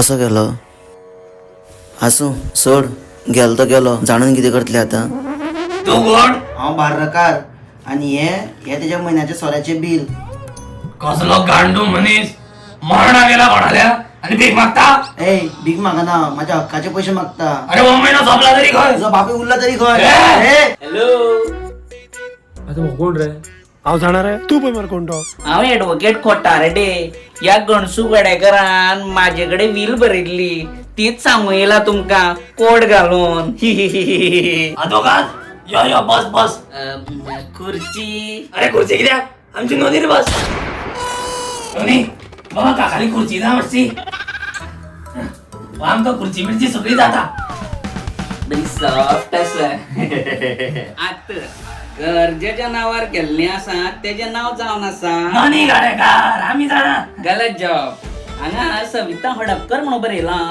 कसो गेलो? आसूं सोड, गेलो तो गेलो, जाणून कितें करतले आतां. तू कोण? हांव बार्रकार आनी हे हे तेज्या म्हयन्याचे सोऱ्याचे बील. कसलो गांडू मनीस, मरणा गेला कोणाल्या आणि भीक मागता. ए, भीक मागना, माझ्या हक्काचे पैसे मागता. अरे हो महिना संपला तरी खंय? तुझो बापूय उरला तरी खंय? ए! ए! आता हो कोण रे? हांव जाणार रे, तूं पळय मरे कोण तो. हांव एडवोकेट खोटारडे. ह्या गणसू गडेकरान म्हाजे कडेन व्हील बरयल्ली, तीच सांगू येयला तुमकां कोट घालून. आदोगाद, यो यो, बस बस. खुर्ची. अरे खुर्ची कित्याक, आमची नोनी रे, बस. नोनी बाबा, काकाली खुर्ची ना मातशी. आमकां खुर्ची बिर्ची सगळी जाता. बरी सॉफ्ट आसा. आत गरजेच्या नावार केल्लें आसा, तेजें नांव जावन आसा नोनी गाडेकार, आमी जाणा. गलत जॉब. हांगा सविता हडपकर म्हणून बरयलां.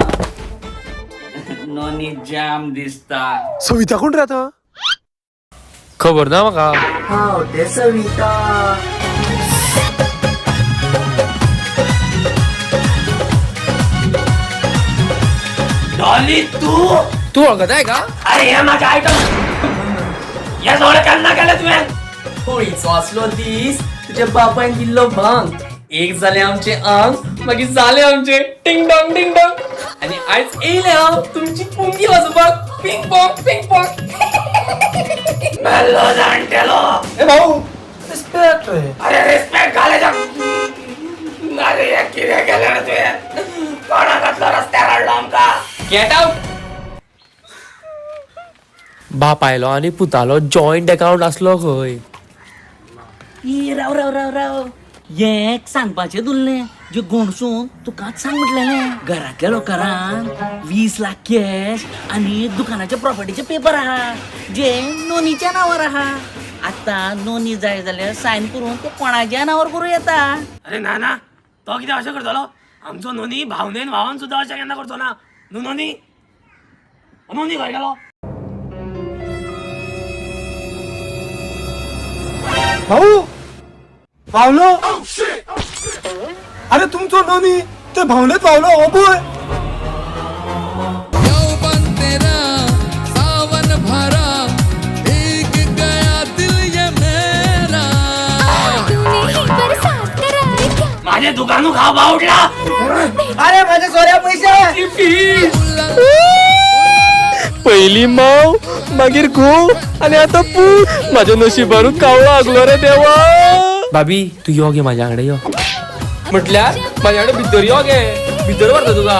नोनी जाम दिसता. सविता कोण रे आतां? खबर ना म्हाका. हांव ते सविता. डॉली तू? तू वळखताय का? अरे हे माझ्या आयटम, हे सगळं केन्ना केलें तुवें? होळीचो आसलो दीस, तुझ्या बापायन दिल्लो भांग. एक जालें आमचें आंग, मागीर जालें आमचें टिंग डॉंग टिंग डॉंग. आनी आयज येयलें हांव तुमची पुंगी वाजोवपाक, पिंग पॉंग पिंग पॉंग. मेल्लो जाणटेलो. ए भाऊ, रिस्पेक्ट रे. अरे रिस्पेक्ट घालायचा. अरे हे कितें केलें रे तुवें? कोणा घातलो रस्त्यार हाडलो आमकां. Get out. बापायलो आनी पुतालो जॉयंट अकाउंट आसलो खंय. ई, राव राव राव राव, हें एक सांगपाचें उरलें जे गोणसून तुकाच सांग म्हटलेलें. घरांतल्या लोकारान 20 लाख कॅश आनी दुकानाच्या प्रॉपर्टीचे पेपर आहा, जे नोनीच्या नांवार आहा. आतां नोनी जाय जाल्यार सायन करून ते कोणाच्या नांवार करूं येता. अरे ना ना, तो कितें अशें करतलो? आमचो नोनी भावनेन भावान सुद्दां अशें केन्ना करचो ना. न्हू नोनी? ओ नोनी खंय गेलो? भाऊ पावलो. अरे तुमचो नोनी ते भावनेत पावलो हो पळय. यौवन तेरा सावन भरा, भीग गया दिल ये मेरा. तूने ही बरसात कराई क्या? माझे दुकानू खाव बावडला. अरे माझ्या सोऱ्या पैसे. पयली माव, मागीर घोव आनी आतां पूत. म्हाज्या नशिबारूच कावळो आगलो रे देवा. भाभी, तूं यो गे, म्हाज्या वांगडा यो. म्हटल्यार म्हाज्या वांगडा भितर यो गे, भितर व्हरता तुका.